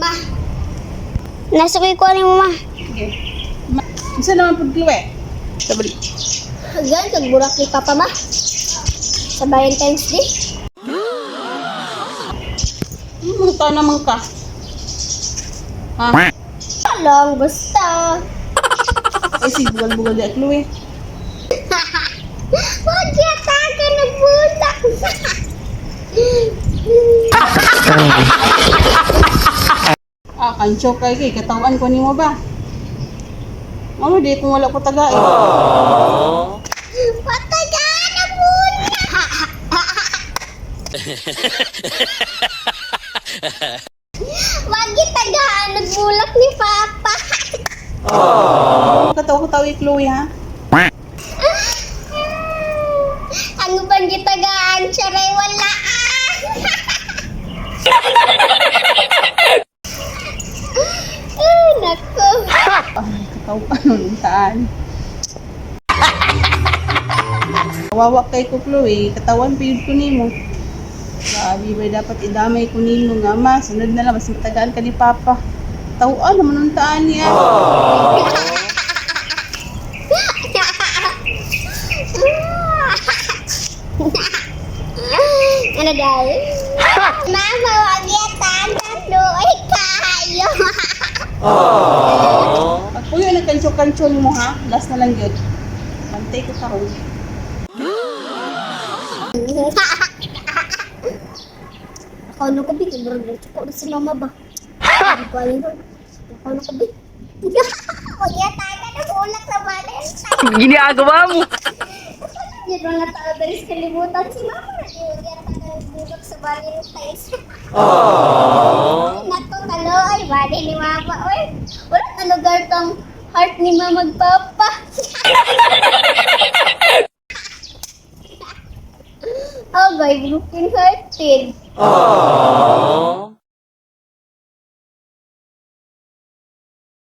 Ma. Nasa ko yung kuha mo, ma. Sige. Ma, unsa naman pud, Chloe? Sabali. Gan, kagburak ni Papa, ma. Sa Valentine's Day. Mga tao naman ka. Ha? Lang, basta. Ay, si bugal-bugal di, Chloe. Huwag yata ka nagbulak. Ah, kancho kay kay katawan ko nimo ba? Ano di kung wala ko tagain. Patay ka na bulak. Wag gitagaan nagbulak ni Papa. Kataw ko tawi, Chloe, ha? Ano bang gitagaan? Siya wala ah. Ay, nako. Ay, kataw ano nung taan. Kawawa kay ko, Chloe, katawan piyud ko nimo. Grabe ba dapat idamay ko nimo nga ma, sunod na lang mas matagaan ka ni Papa. Tawaan naman nung taan niya. Ano dahil? Mama, wag yata ang kayo. Pagpuyo na kancho-kancho nimo ha, last na lang yun. Bantay ko karon. Ako ano ko, Big? Murag na ko na si mama ba? Hindi ko alam. Ako ano ko, Big? Wag yata ka nagulak sa Valentine. Ginagawa mo. Yun mga tao dali sa kalibutan si mama. Wag yata ka nagulak sa Valentine's. Nako, kalo ay bali ni mama. Oy, wala na lugar tong heart ni mama magpapa. Oh, boy, broken hearted.